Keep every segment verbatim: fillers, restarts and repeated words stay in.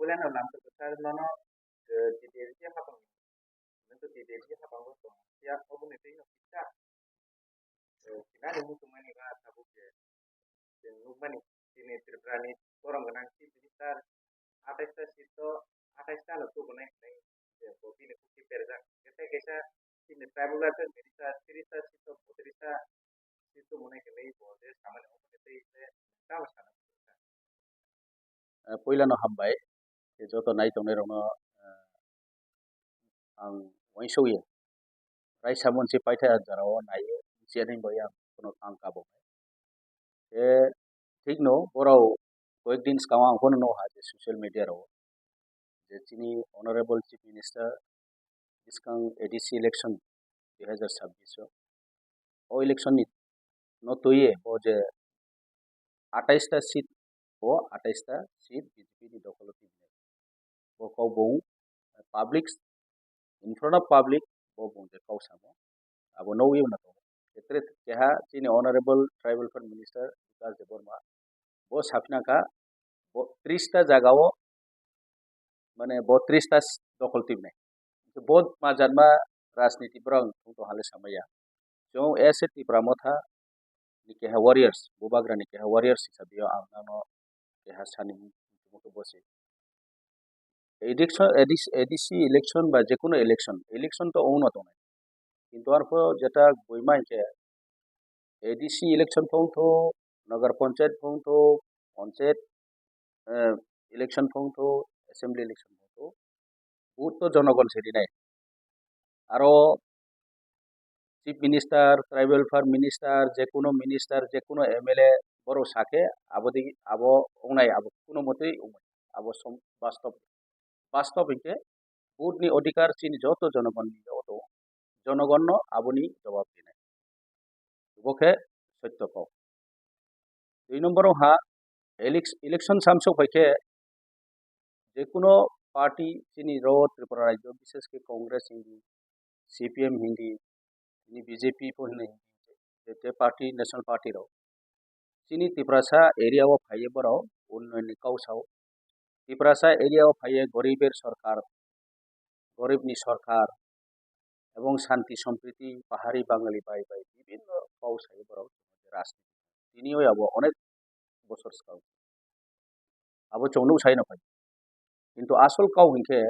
Belai no lamchok kwchar nono, eh, T T A D C hapang, nono T T A D C hapang o tong ya, oboni twi no kisa, eh, sinani muchungmani ba tabuk je, je nukmani, chini Tripura ni borom gwnang Chief Minister atais ta seat o, atais ta no tubunai hinwi je bo bini khuki berjak. Tei kaisa chini tribal welfare minister tiris ta seat o, botris ta seat tubunai hinwi bo je samani oboni twi je tamo sana. Eh, puilano hambai, tei joto nai tongnai rokno, eh, ang uaingsukya. Raisa monsi paithai a jora o naiwi, siya ni bai ang kono ang kabo. Tei thik no, borok koyek din swkango ang phano nukha je social media rok je chini Honorable Chief Minister bwskang A D C election dui hazar sabbish o, o election ni no twiwi bo je atais ta seat, o atais ta seat B J P ni dokholo tibinai. Bo kok bung public, in front of public, bo bung je kok samo. Abo nugwi mano tongo. Etre keha chini Honorable Tribal Welfare Minister Bikash Debbarma, bo saphina kha, bo tris ta jaga o, mane bo tris ta dokhol tibinai. Bo majatma rajniti borok wng tong hale samaya. Chwng as a Tipra Motha ni keha warriors, Bubagra ni keha warriors hisabe o ang nangno keha sani muchungma khe bosi. Election, A D C, A D C election ba jekono election, election to wngno tongnai. Kintu arpho jeta boima hinkhe A D C election phone tho, Nagar Panchayat phone tho, Panchayat, eh, election phone tho, Assembly election phone tho, vote to jonogon se rinai. Aro Chief Minister, Tribal Welfare Minister, jekono minister, jekono M L A borok sakhe abo di, abo wngnai, abo kuno motwi wngnai, abo som-, bastob, bastob hinkhe vote ni odhikar chini joto jonogon ni yago tongo, jonogon no aboni jawab rinai, bo khe sotto kok. Dui number ha elec-, election samsok bai khe jekono party chini ro Tripura rajyo, bishesh khe Congress hindi, C P M hindi, chini B J P pho hwnwi hindi, je, je party, national party rok chini Tiprasa area o phaiwi borok unnoyon ni kok sao. Tiprasa area o phaiwi goribir sorkar, gorib ni sorkar, ebong shanti sompriti, pahari bangali bai bai bibinno kok sai borok rajniti. Tini oi abo onek bosor swkang abo chwng nuk sai no phai. Kintu asol kok hinkhe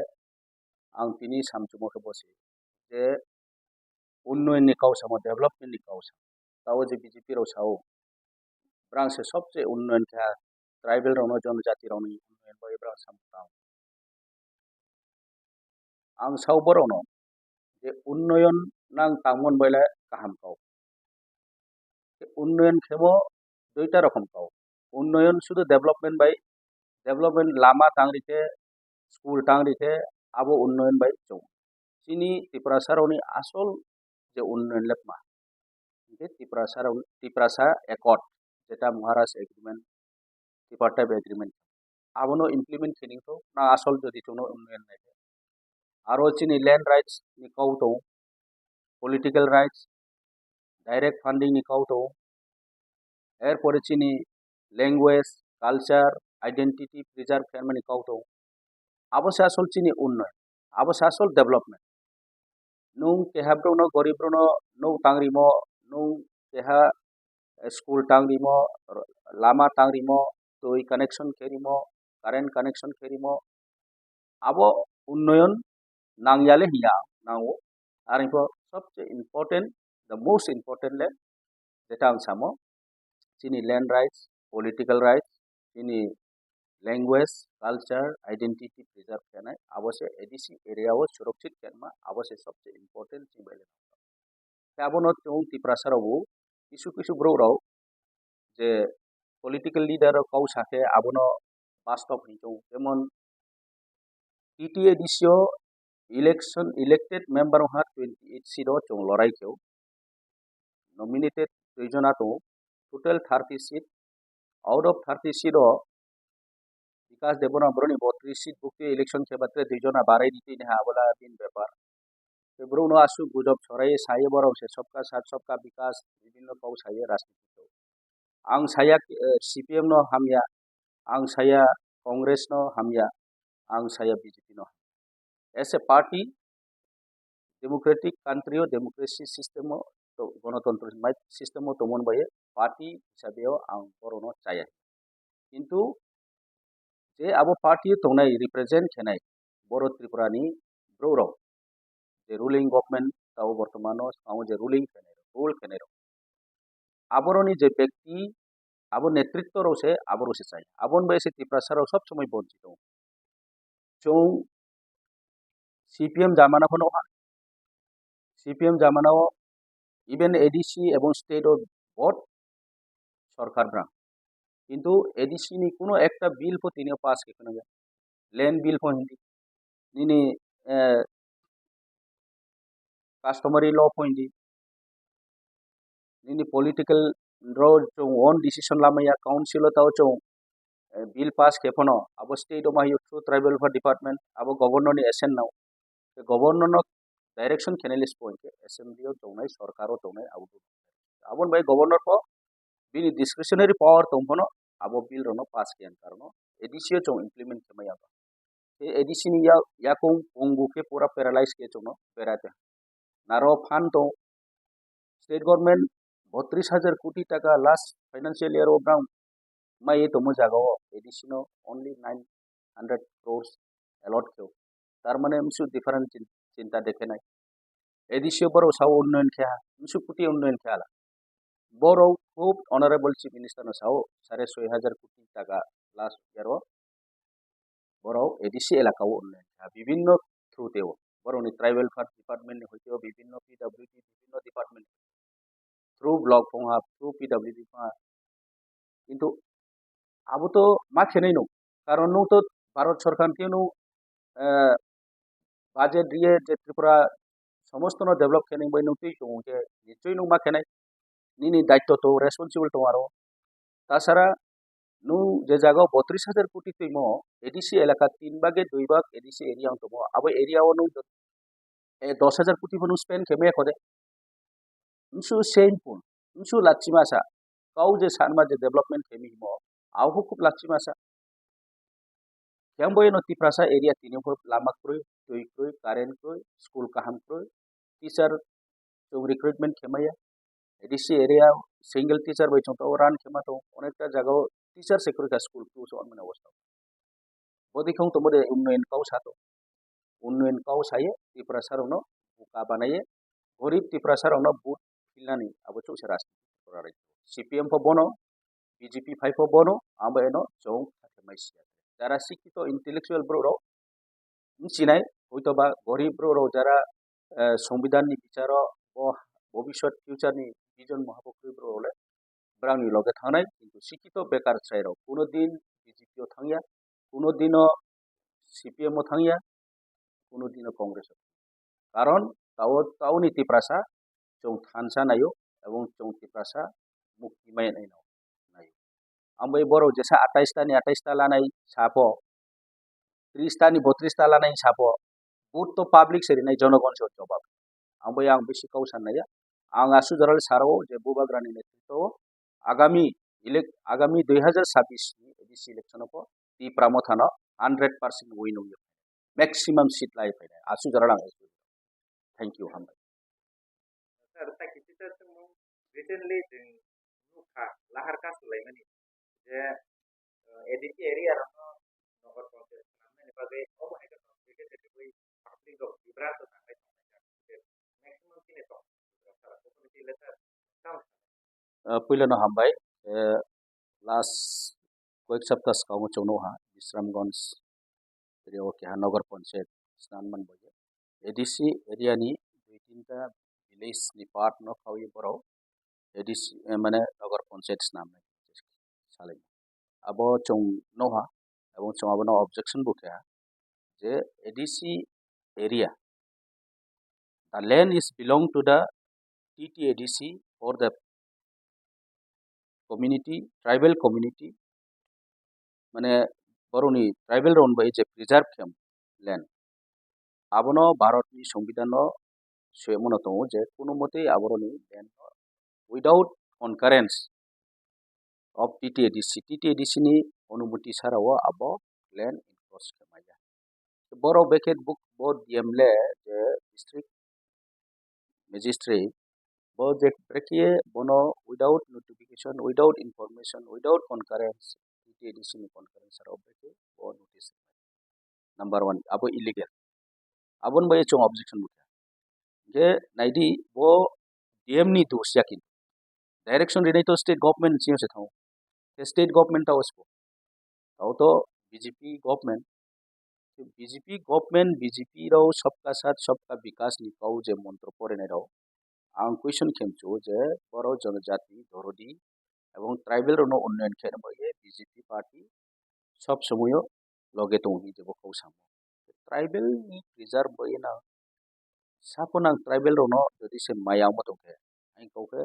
ang tini samchwmo khe bosi je unnoyon ni kok samo, development ni kok samo. Tao je B J P rok sao, brang se sobse unnoyon kha, tribal rokno, jonojati rokni unnoyon bai brang samo tao. Ang sao borokno je unnoyon nang tangmon baile kaham kok. Unnoyon khemo duita rokom kok. Unnoyon sudu development bai, development lama tang rikhe, school tang rikhe, abo unnoyon bai chwng. Chini Tiprasa rokni asol je unnoyon le tma. Hinkhe Tiprasa rok, Tiprasa Accord, jeta Maharaj Agreement, Tripartite Agreement, abono implement khe ningkho, na asol jodi chwngno unnoyon naikhe. Aro chini land rights ni kok tongo, political rights, direct funding ni kok tongo, erpore chini language, culture, identity preserve khaimani kok tongo. Abo se asol chini unnoyon, abo se asol development. Nwng keha borokno, gorib borokno nuk tang rimo, nwng keha school tang rimo, lama tang rimo, twi connection khe rimo, current connection khe rimo, abo unnoyon nangyale hiya nango. Aroni pho sobse important, the most important le jeta ang samo, chini land rights, political rights, chini language, culture, identity preserve khenai, abo se A D C area o surakshit khenma, abo se sobse important chini bai le. Khe abono chwng Tiprasa rok bo kisu kisu borok rok je political leader rok kok sakhe abono bastob hinwi chwng, jemon T T A D C o election, elected member wngkha twenty eight seat o chwng lorai khe o. Nominated dui jona tongo, total thirty seat. Out of thirty seat o Bikash Debbarma boroni botris seat bukti election khe batre dui jona barai di tini ha abola din bepar. Tei borokno aswk gujob sorai sai borok se sabka saath sabka bikash bibhinno kok sai rajniti. Ang saya, eh, C P M no hamya, ang saya Congress no hamya. ang saya B J P no. As a party, democratic country o democracy system o to, gonotontro system o tongmani bai party hisabe o ang borokno chaya. Kintu je abo party o tongnai represent khenai boro Tripura ni borok rok je ruling government tao bortomano swkango je ruling khenai rok, rule khenai rok, aboroni je bekti abo netritto rok se abo rok se chaya. Aboni bai se Tiprasa rok sob somoi bonchito. Chwng C P M jamana phano ha, C P M jamana o even A D C ebong state o both sorkar brang. Kintu A D C ni kuno ekta bill pho tini pass khe khwna ya. Land bill pho hindi. Nini, eh, customary law pho hindi. Nini political rw chwng own decision lamaya, council o tao chwng, eh, bill pass khe phano abo state o ma hiyo through tribal welfare department, abo governor ni assent nao. Governor no direction khenai le spo hinkhe assembly o tongnai, sorkar o tongnai abo. Aboni bai governor pho bini discretionary power tong phano abo bill rok no pass khe ang karon A D C o chwng implement khe maya. Tei A D C ni ya-, yakung pungbu khe pura paralyze khe chwngno berai tong. Naro phan tong, state government botris hajar koti taka last financial year o brang mai tongmo jaga o A D C no only nine hundred crores allot khe. Tar mane msu different chin-, chinta dekhe nai. A D C o borok sao unnoyon khe ha, msu kuti unnoyon khe hala. Borok khub honorable chief minister no sao sare soi hajar koti taka last year o borok A D C elaka o unnoyon kha bibinno through teo. Borokni tribal welfare department ni hoite o bibinno P W D bibinno department through block phung ha, through P W D phung ha. Kintu abo to ma khenai no. Karon nwng to Bharat Sarkar ni twi nwng, eh, budget riye je Tripura somosto no develop khenai bai nwng twi chwng khe nichoi nwng ma khenai. Nini daitto to responsible tong aro. Tasara nwng je jaga o botris hajar koti twimo A D C elaka tin bage dui bag A D C area wng tongo. Abo area o nwng e, dos hajar koti phano spend khe maya khode. Msu shameful, msu lachimasa. Kau je sanma je development khe mi himo, au hukuk lachimasa. Yang boy no Tiprasa area tini phur lama kroi, twi kroi, current kroi, school kaham kroi, teacher chwng recruitment khe maya. A D C area single teacher bai chwng to run khe ma to, onekta jaga o teacher se kroi kha school tu so mane obostha. Bodi khong to mode unnoyon kau sato. Unnoyon kau saye Tiprasa rokno buka banaye gorib Tiprasa rokno vote philnani abo chukse rajniti. C P M pho bono, B J P phai pho bono, amo eno chong khakhemai siya. Jara sikito intellectual borok rok wngchinai, hoito ba gorib borok rok jara, eh, Songbidan ni bicharo bo bobiswt future ni vision mohabo kwrwi borok rok le brang ni loge thangnai, kintu sikito bekar chwrai rok kuno din B J P o thangya, kuno dino C P M o thangya, kuno dino Congress o. Karon tao, taoni Tiprasa chwng thansa naio ebong chwng Tiprasa mukti mai naino naio. Ang bai borok jesa atais ta ni atais ta lanai sapo, tris ta ni botris ta lanai sapo, vote to public se rinai, jonogon se jobab. Ang bai ang bisi kau san naiya. Ang asu jaral saro je Bubagra ni netritwo o agami elec-, agami dui hajar sabbish ni A D C election o pho Tipra Motha no hundred percent win wng maximum seat lai phainai. Asu jaral ang. Thank you, hambai. Sir, ta kisi ta chwng recently chwng nukha lahar ka swlaimani je, uh, A D C area rokno nogor panchayat swnamnani bagwi omo hai khe public rok bibranto tanglai tonglai kha. Maximum chini tong. Sir, omo ni khe le sir, tamo. Uh, puilano hambai. Uh, last koyek sapta swkango chwng nukha Bisramganj area o keha nogor panchayat swnam man bagwi A D C area ni dui tinta village ni part no khawi borok A D C, eh, mane nogor panchayat swnam nai salai. Abo chwng nukha, abo chwng abono objection bo kha je A D C area, the land is belong to the T T A D C or the community, tribal community, mane borokni tribal rok bai je preserve khe land, abono Bharatni Songbidanno swimano tongo je kuno motwi aborokni land no without concurrence of T T A D C, T T A D C ni onumoti sara o abo land encroach khe maya. Borok bekhe buk bo D M le je district magistrate, bo je brekhe bono without notification, without information, without concurrence, T T A D C ni concurrence aro brekhe bo notice. Number one, abo illegal. Aboni bai chwng objection bo kha. Hingkhe naidi bo D M ni dos ya kintu. Direction rinai to state government ni singyo se thango. Khe state government ta osbo. Tao to B J P government. B J P government, B J P rao sabka sath sabka bikas ni kau je montro porinai rao. Ang question khe mchu je borok jonojati, dorodi ebong tribal rokno unnayan khe bai ye B J P party sob somoyo loge tongo hinwi bo kok samo. Tribal ni preserve bai na sapo nang tribal rokno jodi se maya wngma tongkhe, ang kok khe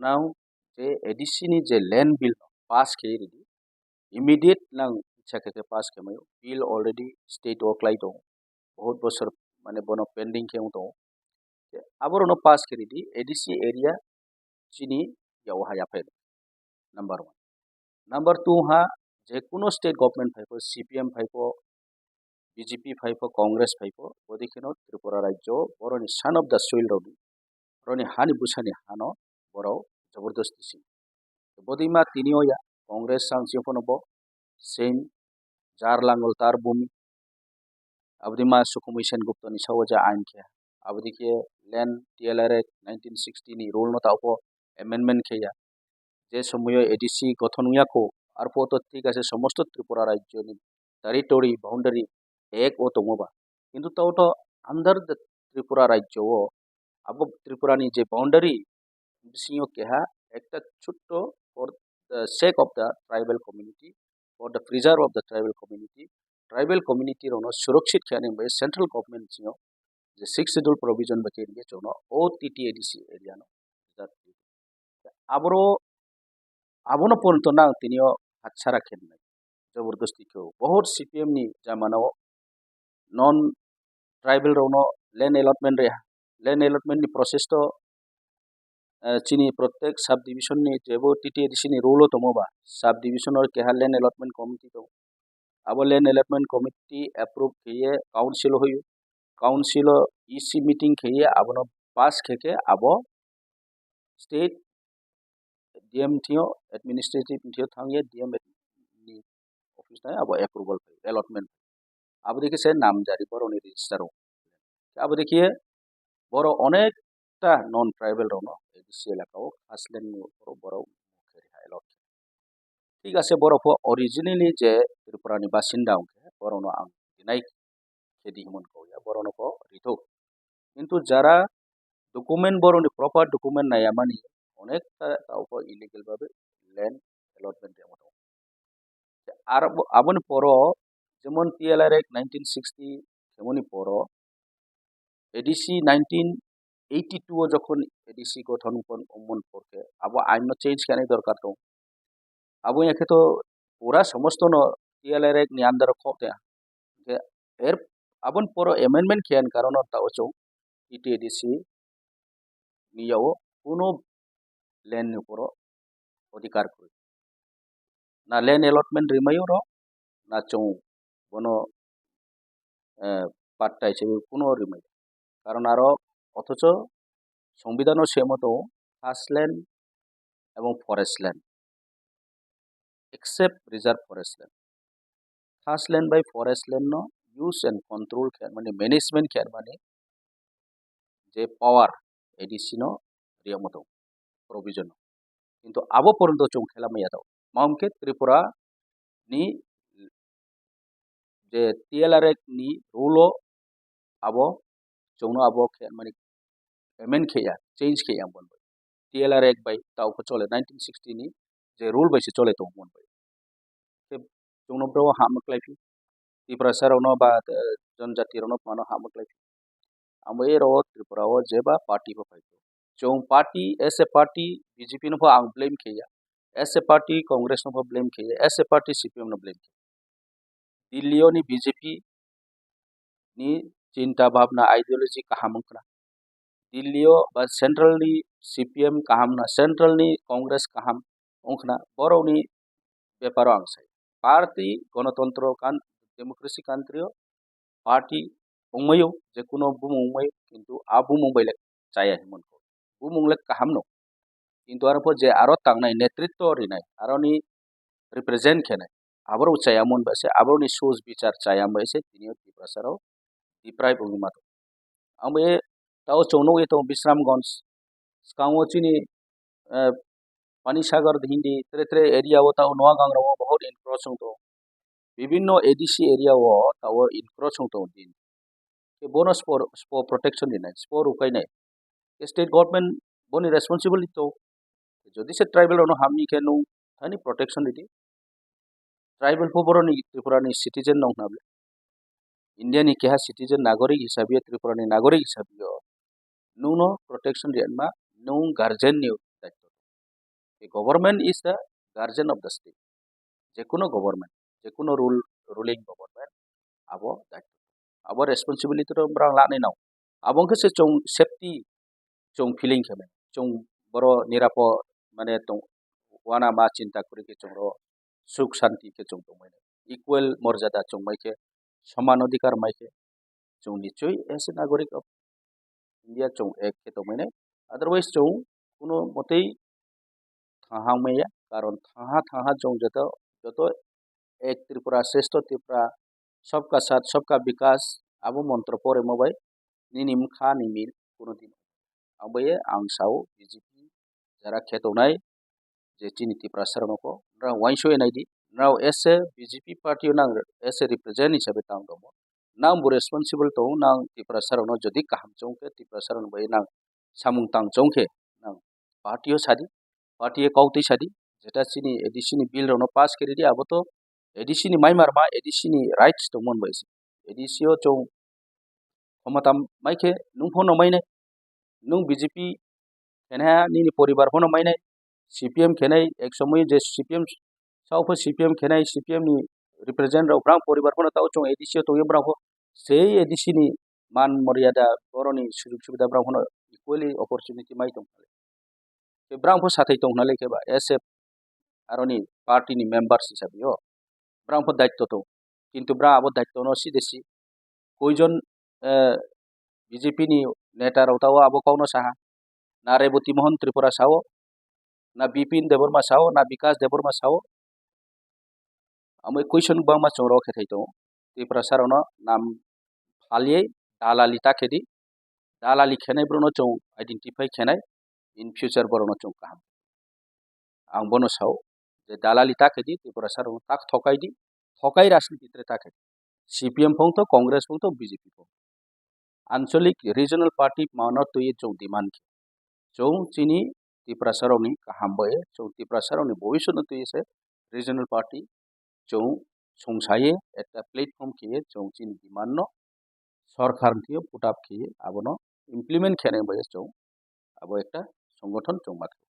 nang je A D C ni je land bill no pass khe ridi, immediate nang icha khe khe pass khe mayo, bill already state o klai tongo, bahut bosor mane bono pending khe wng tongo. Aborokno pass khe ridi, A D C area chini yago ha yaphai rw. Number one. Number two ha, je kuno state government phai pho, C P M phai pho, B J P phai pho, Congress phai pho, bodi kheno Tripura rajyo boroni son of the soil rokni, boroni hani bwsani hano borok jabardasti si. Bodi ma tini o ya, Congress sang si phono bo same jar langol tar bumi. Abodi ma Sukhumwi Sen Gupta ni sao je ain khe. Abodi khe land T L R Act nineteen sixty ni rule no tao pho amendment khe ya. Je somoyo A D C gothon wngya kho, arpho to thik ase somosto Tripura rajyo ni territory boundary ek o tongo ba. Kintu tao to under the Tripura rajyo o abo Tripura ni je boundary bisingo keha ekta chutto for the sake of the tribal community, for the preserve of the tribal community, tribal community rokno surakshit khe ani bai central government singo je sixth schedule provision bai khe ringe chwngno o T T A D C area no. Aboro, abono porjonto nang tini o hatsara khe nai. Jabardasti khe o. Bahut C P M ni jamana o non tribal rokno land allotment reha. Land allotment ni process to, eh, chini protek sub division ni jebo T T A D C ni rule o tongo ba. Sub division o keha land allotment committee tongo. Abo land allotment committee approve khe ye council o hoyo. Council o E C meeting khe ye abono pass khe khe abo state D M thio administrative thio thang ye D M ni office thang abo approval phai, allotment. Abo dikhe se namjari borokni register o. Abo dikhe borok onekta non tribal rokno A D C elaka o khaslen ni borok borok khe reha allot. Thik ase, borok pho originally je Tripura ni basinda wngkhe, borokno ang dinai khe di hwnwi kok ya, borokno pho rithok. Kintu jara document, borokni proper document naiya mani, onekta tao pho illegal babe land allotment rwma tongo. Aro bo, aboni poro jemon T L R Act nineteen sixty khemoni poro A D C nineteen eighty-two o jokhon A D C gothon wngkon, wngmon porkhe abo ain no change khe ani dorkar tongo. Abo ya khe to pura somosto no T L R Act ni under o khok ya. Hingkhe er, aboni poro amendment khe ani karon no ta o chwng T T A D C ni yago kuno land ni uporo odhikar kwrwi. Na land allotment rwmai oro, na chwng bono, eh, pattai se kuno rwmai. Karon aro othocho songbidano semo tongo khas land ebong forest land, except reserve forest land. Khas land bai forest land no use and control khe mani, management khe mani je power A D C no riyamo tongo provision no. Kintu abo porjonto chwng khela maya tongo. Mamkhe Tripura ni je T L R Act ni rule o abo chwngno abo khe mani amend khe ya, change khe ya bon bai. T L R Act bai tao khe chole nineteen sixty ni je rule bai se chole tongo bon bai. Tei chwngno bro hama khlai phi. Tiprasa rokno ba, eh, jonjati rokno phano hama khlai phi. Amo ero Tripura o jeba party bo phai. Chwng party, as a party, B J P no pho ang blame khe ya. As a party, Congress no pho blame khe ya. As a party, C P M no blame khe ya. Delhi o ni B J P ni chinta bhabna, ideology kaham wngkha. Delhi o ba central ni C P M kaham na, central ni Congress kaham wngkha. Borok ni beparo ang sai. Party, gonotontro kan, democracy country o party wngmaio, je kuno bumung wngmaio, kintu a bumung bai le chaya hinwi mankha. Bumung le kaham no. Kintu aro pho je aro tangnai, netritwo rinai, aroni represent khenai, aborok chaya mon bai se, aboroni soch bichar chaya bai se, tini o Tiprasa rok deprive wngwi ma tongo. Ang bai tao chwng nugwi tongo Bisramganj, swkango chini, eh, Panisagar hindi, tre tre area o tao Noagangra o bahut encroach wng tongo. Bibinno A D C area o tao encroach wng tongo din. Ke bono spo, spo protection rinai, spo rukainai. Ke state government boni responsibility to. Jodi se tribal rokno hamni khe nung thani protection ridi. Tribal pho boroni Tripura ni citizen nong hwnle. India ni keha citizen nagorik hisabe Tripura ni nagorik hisabe nungno protection riyanma nung guardian ni daityo. The government is the guardian of the state. Jekuno government, jekuno rule, ruling government abo daityo. Abo responsibility rok borok lanai nao. Abo wngkhe se chwng safety chwng feeling khe mano. Chwng boro nirapo mane tong wana ma chinta kwrwi khe chwng ro suk shanti khe chwng tongmani. Equal morjada chwng mai khe, soman odhikar mai khe, chwng nichoi as a nagorik of India chwng ek khe tongmani. Otherwise chwng kuno motei thanha maya, karon thanha thanha chwng joto, joto ek Tripura, Shrestho Tripura, Sabka Sath, Sabka Vikas, abo montro poremo bai nini mkha ni mil kuno din. Ang bai ang sao B J P jara khe tongnai je chini Tiprasa rokno ko, nrao uaingsoi nai di, nrao as a B J P party o nang as a represent hisabe tang tongo. Nang bo responsible tongo, nang Tiprasa rokno jodi kaham chong khe Tiprasa rokno bai nang samung tang chong khe nang party o sadi, party o kok twi sadi, jeta chini A D C ni bill rokno pass khe ridi, abo to A D C ni mai marma, A D C ni rights tongmon bai se. A D C o chong khomota mai khe nung phono mai nai, nung B J P khenai nini poribar phono mai nai, C P M khenai ek somoy je C P M sao pho C P M khenai, C P M ni represent rok brang poribar phono tao chong A D C o tongyo brang pho sei A D C ni man moryada boroni sujug subida brang phono equally opportunity mai tong. Tei brang pho sathai tong hwnle khe ba S F aroni party ni members hisabe o brang pho daityo tong, kintu brang abo daityo no si de si koijon, eh, B J P ni neta rok tao abo kok no saha, na Reboti Mohan Tripura sao, na Bipin Debbarma sao, na Bikas Debbarma sao. Amo question bangma chwng rok khe thai tongo. Tiprasa rokno nam phaliye dalali ta khe di. Dalali khenai borokno chwng identify khenai, in future borokno chwng kaham. Ang bono sao je dalali ta khe di, Tiprasa rokno tak thokai di, thokai rajniti tre ta khe di. C P M phung to, Congress phung to, B J P phung to. Anchalik regional party mano twi chwng demand khe. Chwng chini Tiprasa rokni kaham bai, chwng Tiprasa rokni bhobishyotno twi se regional party chwng songsaye ekta platform khe chwng chini demand no sorkar thwiyo put up khe abono implement khenai bai chwng abo ekta songothon chwng ma thai.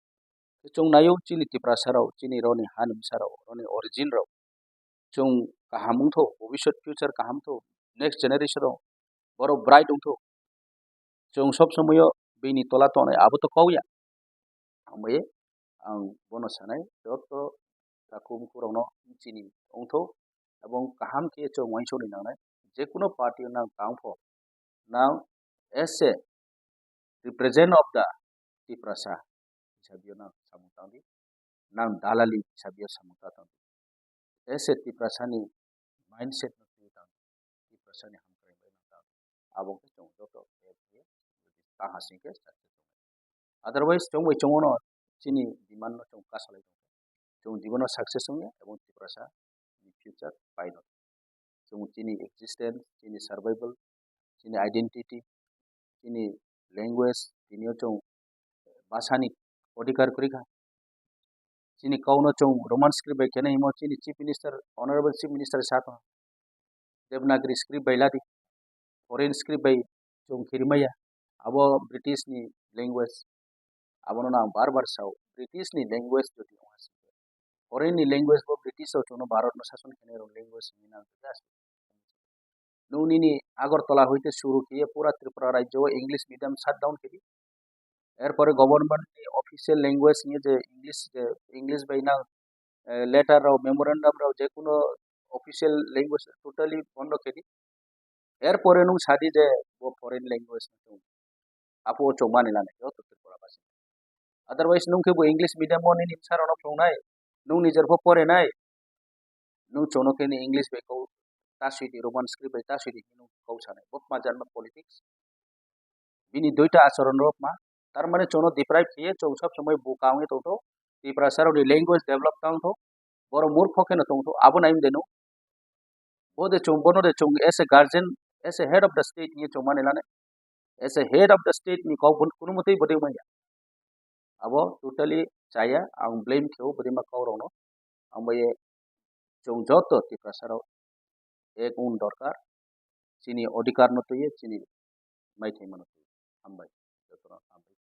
Chwng naio chini Tiprasa rok, chini roni hanimsa rok, roni origin rok. Chwng kaham wngtho, bhobishyot future kaham tho, next generation rok borok bright wngtho. Chwng sob somoyo bini tola tongnai abo to kok ya. Hambai ang bono sanai joto takhuk bukhuk rokno chini wngtho ebong kaham khe chwng uaingsukni nangnai. Jekuno party o nang tang pho, nang as a represent of the Tiprasa hisabio nang samung tang di, nang dalali hisabio samung ta tang di. As a Tiprasa ni mindset no twi tang di, Tiprasa ni hamkrai bai nang tang di. Abo khe chwng joto tang hasing khe success wngnai. Otherwise chwng bai chwng no chini demand no chwng kasalai tong. Chwng jibono success wngya ebong Tiprasa ni future paino. Chwng chini existence, chini survival, chini identity, chini language, tini o chwng bhasani odhikar kwrwi kha. Chini kokno chwng Roman script bai khenai himo chini Chief Minister, Honorable Chief Minister sa tongo. Devanagari script bai ladi, foreign script bai chwng khe rimaya. Abo British ni language. Abono no ang bar bar sao, British ni language jodi wngha se, foreign ni language bo British rok chwngno Bharat no sason khenai rok language hinwi nang khe just. Nwng nini Agartala hoite suru khiye pura Tripura rajyo o English medium shut down khedi. Erpore government ni official language hinwi je English, je English bai nang, eh, letter rok, memorandum rok, je kuno official language totally bondo khedi. Erpore nwng sadi je bo foreign language no chwng apo chwngmani lana joto Tripura basi. Otherwise nwng khe bo English medium o nini bwsarokno phrwngnai, nwng nijer pho porenai, nwng chwngno khe ni English bai kau taswi di, Roman script bai taswi di, nwng kau sanai. Bo ma janma politics. Bini duita achoron rok ma, tar mane chwngno deprive khiye chwng sob somoi bo kangwi tongtho, Tiprasa rokni language develop tangtho, borok murkho kheno tongtho, abo naimde no. Bo de chwng, bono de chwng as a guardian, as a head of the state hinwi chwngmani lane. As a head of the state ni kok bo kunu mwtwi bwdwi manya. Abo totally chaya, ang blame kheo bwdwima kok rokno. Ang bai chwng joto Tiprasa rok ek un dorkar, chini odhikar no twiwi, chini maithai mano twiwi. Hambai, jotono hambai.